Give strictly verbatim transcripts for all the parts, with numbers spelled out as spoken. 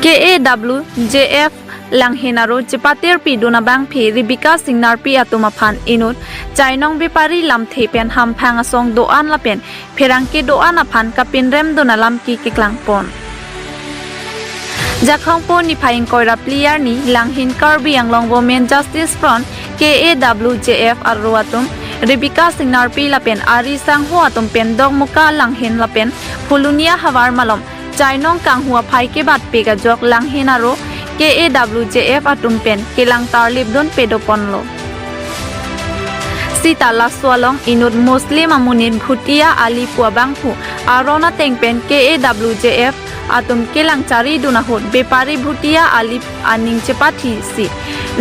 K A W J F Langhin aro chepatirpi dun abangphu Rebecca Singnarpi atum aphan inut chainong bepari lamthe pen hamphang asong do-an lapen pherangke do-an aphan kapinrem dun alam ke keklangpon. Jakhong po niphai ingkoi ra phli arni Langhin Karbi Anglong Women Justice Front, K A W J F aro atum Rebecca Singnarpi lapen ari sangho atum pen Dokmoka Langhin lapen Phulunia havar malom chainong kanghu aphai kebatpik ajok Langhin aro K A W J F atum pen kelang tarlip dun pedoponlo. Sita laso along inut Muslim amonit Bhutia Ali pu abangphu aron ateng pen K A W J F atum kelang chari dun ahut bepari Bhutia Ali aning chepathi si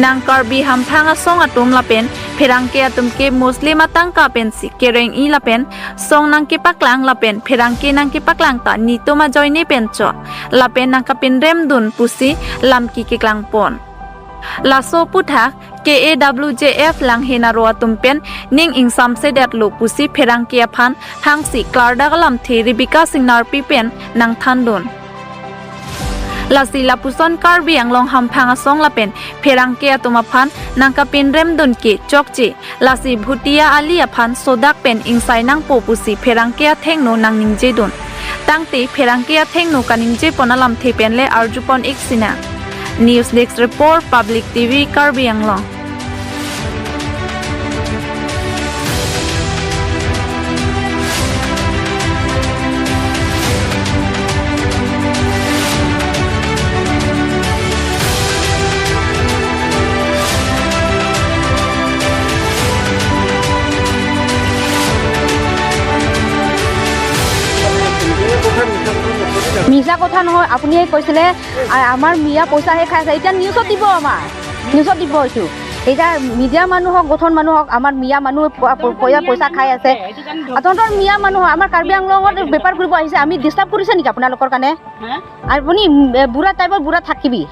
nang Karbi hamphang asong atum lapen pherangke atum ke Muslim atangka pensi kereng-i lapen song nangkepaklang lapen pherangke nangkepaklang ta netum ajoine pen chot lapen nangkapinrem dun pusi lam ke keklangpon. Laso aphuthak K A W J F Langhin aro atum pen ning ingsamsedetlo pusi pherangke aphan hangsi klardak alamthe Rebecca Singnarpi pen nangthandun. Lasi lapuson Karbi Anglong hamphang asong lapen pherangke atum aphan nangkapinrem dun ke chokche, lasi Bhutia Ali aphan sodak pen ingsai nangpo pusi pherangke athengno nangningjedun. Tangte pherangke athengno kaningjepon alamthe pen le arjupon ik sinang. News Desk Report, Public T V, Karbi Anglong. মিছা কথা নহয়, আপুনি এই কৈছিলে, আ-, আমাৰ মিয়া পইচাহে খাই আছে। এতিয়া নিউজত দিব, আমাৰ নিউজত দিব এইটো। এতিয়া মিডিয়া মানুহ হওক, গঠন মানুহ হওক, আমাৰ মিয়া মানুহ প-, প-, পইচা, পইচা খাই আছে। আচলতে মিয়া মানুহ, আমাৰ কাৰ্বি আংলঙত বেপাৰ কৰিব আহিছে, আমি ডিষ্টাৰ্ব কৰিছে নেকি আপোনালোকৰ কাৰণে? হা? আপুনি, এ, বুঢ়া টাইপৰ বুঢ়া থাকিবি।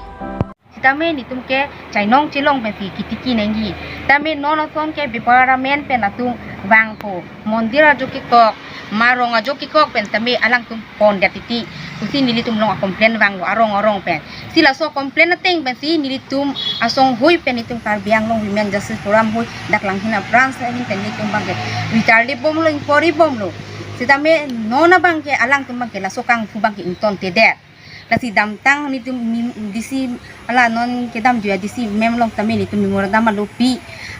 Sitame netum ke chainong chelong pensi kitiki nangji. Tame non ason ke bepar amen pen latum vangpo. Mondir ajo kekok, marong ajo kekok pen tame alangtum pondet titi. Pusi nelitum along a-complain vanglo arong arong pen. Si laso complain ateng pensi nelitum asong hui pen netum Karbi Anglong Women Justice Forum hui dak Langhin a-branch ahin pen netum abangke ri tarlip bomlo, inquiry bomlo. Sitame non abangke alangtum abangke laso kanghu abangke ingtontedet. Lasi damtang netum mem-, D C, ala non kedamjui a-D C ma'am along tame netum memorandum alo pi.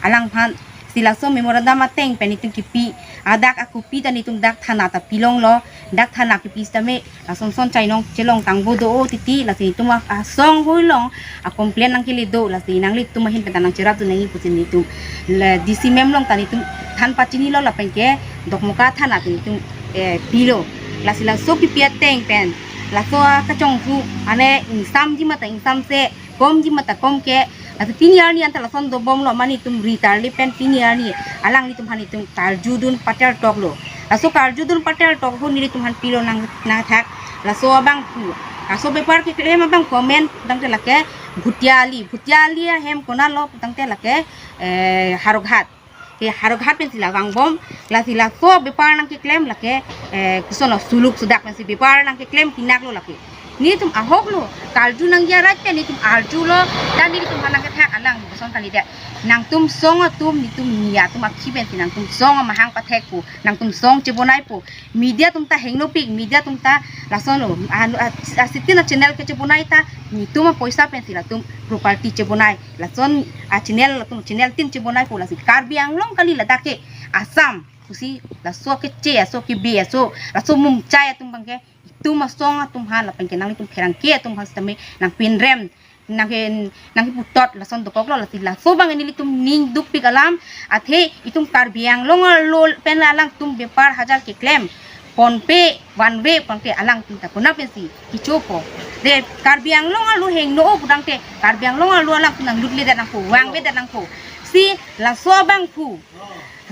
Alangphan si laso memorandum ateng pen netum kipi. Adak ako pi ta netum dak thana ta pilonglo. Dak thana kipi sitame lason son chainong chelong tangbo do-o titi, lasi netum a-, asong hui along a-complain nangkele do, lasi nanglitum ahin pen ta nangcherapdun nangji pusi netum la D C ma'am along ta netum than pachinilo lapen ke Dokmoka thana pen netum, eh, pilo. Lasi laso kipi ateng pen laso akachonghu ane ingsamji mata ingsamse, komji mata komke. Lasi pini arni anta lason dobomlo, mane netum ri tarlip pen pini arni alanglitum aphan netum karjudun patel toklo. Laso karjudun patel tok ahut nelitum aphan pilo nang, nangthak. Laso abangphu, laso bepar keklem abangphu amen tangte lake Bhutia Ali. Bhutia Ali ahem konatlo tangte lake, eh, Howraghat. Ke Howraghat pensi la vangbom, lasi laso bepar nangkeklem lake, eh, koson lo, suluk sodak pensi bepar nangkeklem pinaklo lake. Netum ahoklo, karju nangji arat pen netum arjulo, dan netum aphan nangkethak alang koson kalidet. Nangtum song atum, netum miya atum akhi pensi nangtum song amahang pathekpo, nangtum song chebonaipo. Media atum ta hengnopik, media atum ta lasonlo, anu, a, a, sitin a-channel kechebonai ta netum apoisa pensi latum property chebonai. Lason a-channel, latum channel tin chebonaipo, lasi Karbi Anglong kali, ladak ke Assam pusi laso keche aso kebe aso, laso mumchai atum abangke netum asong atum aphan lapen ke nanglitum pherangke atum aphan sitame nangpinrem, nangke, nangkeputot lason dokoklo, lasi laso abang nelitum ning dukpik alam. Athe netum Karbi Anglong alo pen alangtum bepar hajar keklem, PhonePe, OneWay abangke alangtum ta konat pensi kechopo. De Karbi Anglong alo hengno-o putangte Karbi Anglong alo alangtum nanglut ledet nangpo, vangvedet nangpo. Si laso abangphu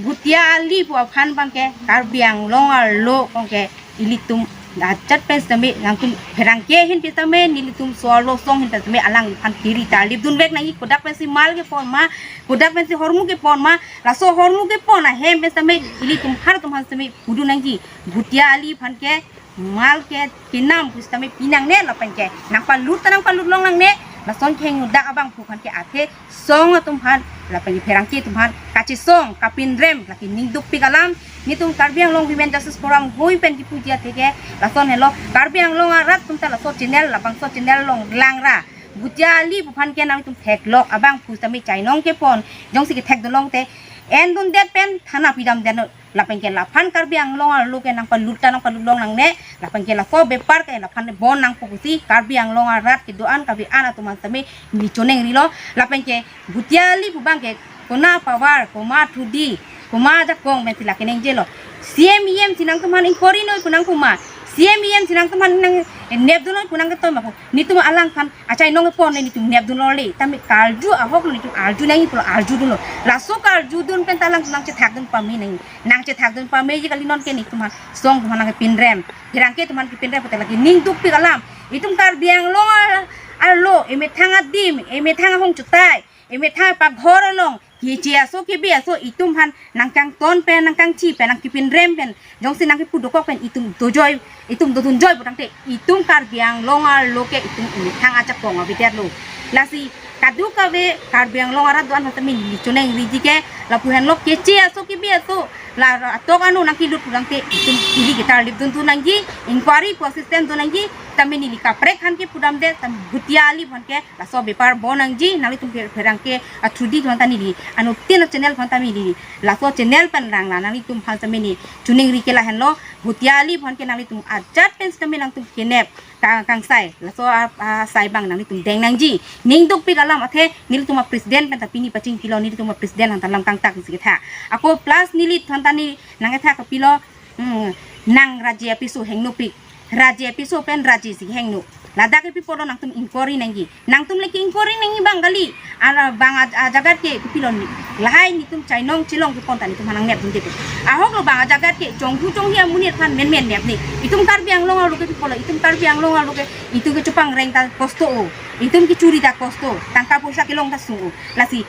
Bhutia Ali pu aphan abangke Karbi Anglong alo abangke ilitum ajat pen sitame, nangtum pherangke ahin pen sitame, nelitum so-arlo asong ahin pen sitame alangliphan kiri tarlipdunvek nangji, kodak pensi mal kepon ma, kodak pensi hormu kepon ma, laso hormu kepon ahem pen sitame ilitum har atum aphan sitame pudun nangji. Bhutia Ali aphan ke mal ke kinam pusitame pinangne lapen ke nangpalut ta nangpalut longnangne. Lason kehingno dak abangphu aphan ke athe song atum aphan lapen ke pherangke atum aphan kachesong kapinrem lake ning dukpik alam. Nelitum Karbi Anglong Women Justice Forum hui pen kipuji athe ke lason helo, Karbi Anglong arat atum ta laso channel, labangso channel along langra Bhutia Ali pu aphan ke nangtum theklok abangphu tame chainong kepon, jongsi kethekdun long te endundet pen thana pidamdet non. Lapen ke laphan Karbi Anglong arlo ke nangpalut ta nangpalut longnangne. Lapen ke laso bepar ke laphan bon nangpo pusi Karbi Anglong arat kedo-an Karbi an atum aphan tame neli choningrilo. Lapen ke Bhutia Ali pu abang ke kona power, komat athudi, komat ajakong pensi lake ningjelo. C M E M si nangtum aphan inquiry noi pu nang komat, C M E M si nangtum aphan nangnepdun noi pu nang ketoi ma pu. Nelitum alangphan achainong kepon nelitum nepdunlo le. Tame karju ahok lo, nelitum arju nangji pulo arjudunlo. Laso karjudun pen ta alangtum nangchethakdun pame nang, nangchethakdun pameji kali. Non ke nelitum aphan song atum aphan nangkepinrem, pherangke atum aphan kepinrem pute lake ning dukpik alam. Itum Karbi Anglong ar-, arlo emethang adim, emethang ahong chutai, emethang paghor along keche aso kebe aso itum aphan nangkangton pen, nangkangthi pen, nangkepinrem pen, jongsi nangkepu dokok pen itum dojoi, itum dodunjoi pu tangte itum Karbi Anglong arlo ke itum emethang ajakong avedetlo. Lasi kadokave Karbi Anglong arat do-an aphan tame neli choningriji ke lapu henlo, keche aso kebe aso la atok ano nangkelut pu tangte itum ili ketarlipdun dun nangji, inquiry pu asystem dun nangji. Tame neli kaprek aphan ke pudamde, tame Bhutia Ali aphan ke laso bepar bon nangji. Nanglitum pher-, pherangke athudi atum aphan ta neli, anuttin a-channel aphan ta neli, laso channel pen rang la nanglitum aphan tame neli choningri ke lahenlo, Bhutia Ali aphan ke nanglitum ajat pen sitame nangtum kenep ka-, kangsai, laso a, asai abang nanglitum deng nangji. Ning dukpik alam athe nelitum a-president pen ta pini pachingkilo, nelitum a-president aphan ta lam kangtak si ketha. Ako plus neli aphan ta neli nangketha kapilo, hmm, nang raji apiso hengnopik. Raji apiso pen raji si hengno. Ladak ke pi apotlo nangtum inquiry nangji. Nangtum le ke-inquiry nangji abang kali. Ara bang a, ajagat ke kopilo ni. Lahai nelitum chainong chelong kepon ta nelitum aphan nangnepdunde pu. Ahok lo bang ajagat ke chonghu chonghi amonit aphan menmen nepne. Itum Karbi Anglong arlo ke pi apotlo, itum Karbi Anglong arlo ke itum ke chopangreng ta kosto o. Itum kechuri ta kosto. Tangka poisa kelong ta sung o. Lasi